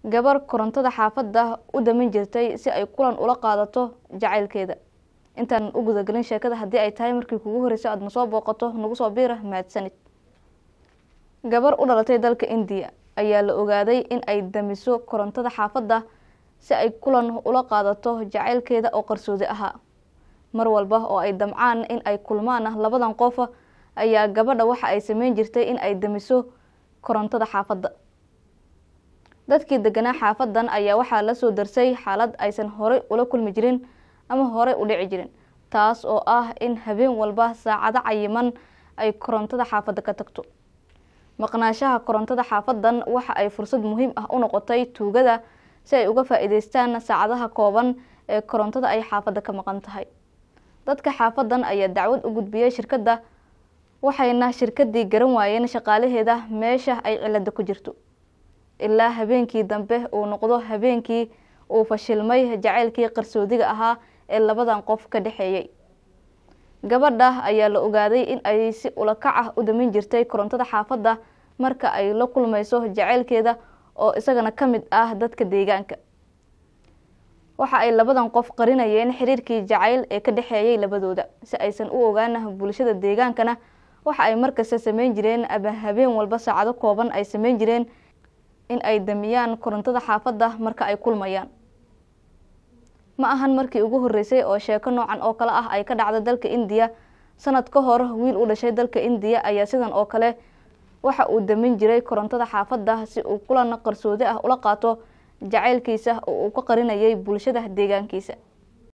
Gabar korontada xaafadda u damin jirtay si ay kulan ula qaadato jacaylkeeda. Intaan u gudagelin sheekada, haddii ay tahay markii kugu horreysay aada nasoo booqato, nagu soo biira, mahadsanid. Gabar u dhalatay dalka Indiya ayaa la ogaaday in ay damiso korontada xaafadda si ay kulan ula qaadato jacaylkeeda oo qarsoodi ahaa. Mar walba oo ay damcaan in ay kulmaan labadan qof, ayaa gabadha waxa ay sameyn jirtay in ay damiso korontada xaafadda. Dadkii deganaa xaafadan ayaa waxaa lasoo darsay xaalad aysan horey ula kulmi jirin ama horey u dhici jirin, taas oo ah in habeen walba saacado cayiman ay korontada xaafadda ka tagto. Maqnaashaha korontada xaafadan waxa ay fursad muhiim ah u noqotay tuugada si ay uga faa-iideystaan saacadaha kooban ee korontada ay xaafadda ka maqan tahay. Dadka xaafadan ayaa dacwad u gudbiyey shirkadda, waxayna shirkadii garan waayeen shaqaalaheeda meesha ay cilada ku jirto, ilaa habeenkii dambe uu noqdo habeenkii uu fashilmay jacaylkii qarsoodiga ahaa ee labadan qof ka dhexeeyey. Gabadha ayaa la ogaaday in ay si ulakac ah u damin jirtay korontada xaafadda marka ay la kulmayso jacaylkeeda oo isagana ka mid ah dadka deegaanka. Waxa ay labadan qof qarinayeen xiriirkii jacayl ee ka dhexeeyay labadooda si aysan u ogaan bulshada deegaankana. Waxa ay markasta sameyn jireen ama habeen walba saacado kooban ay sameyn jireen in ay damiyaan korontada xaafadda marka ay kulmayaan. Ma ahan markii ugu horreysay oo sheeko noocan oo kale ah ay ka dhacda dalka Indiya. Sanad ka hor, wiil u dhashay dalka Indiya ayaa sidan oo kale waxa uu damin jiray korontada xaafadda si uu kulan qarsoodi ah ula qaato jacaylkiisa oo uu ka qarinayay bulshada deegaankiisa.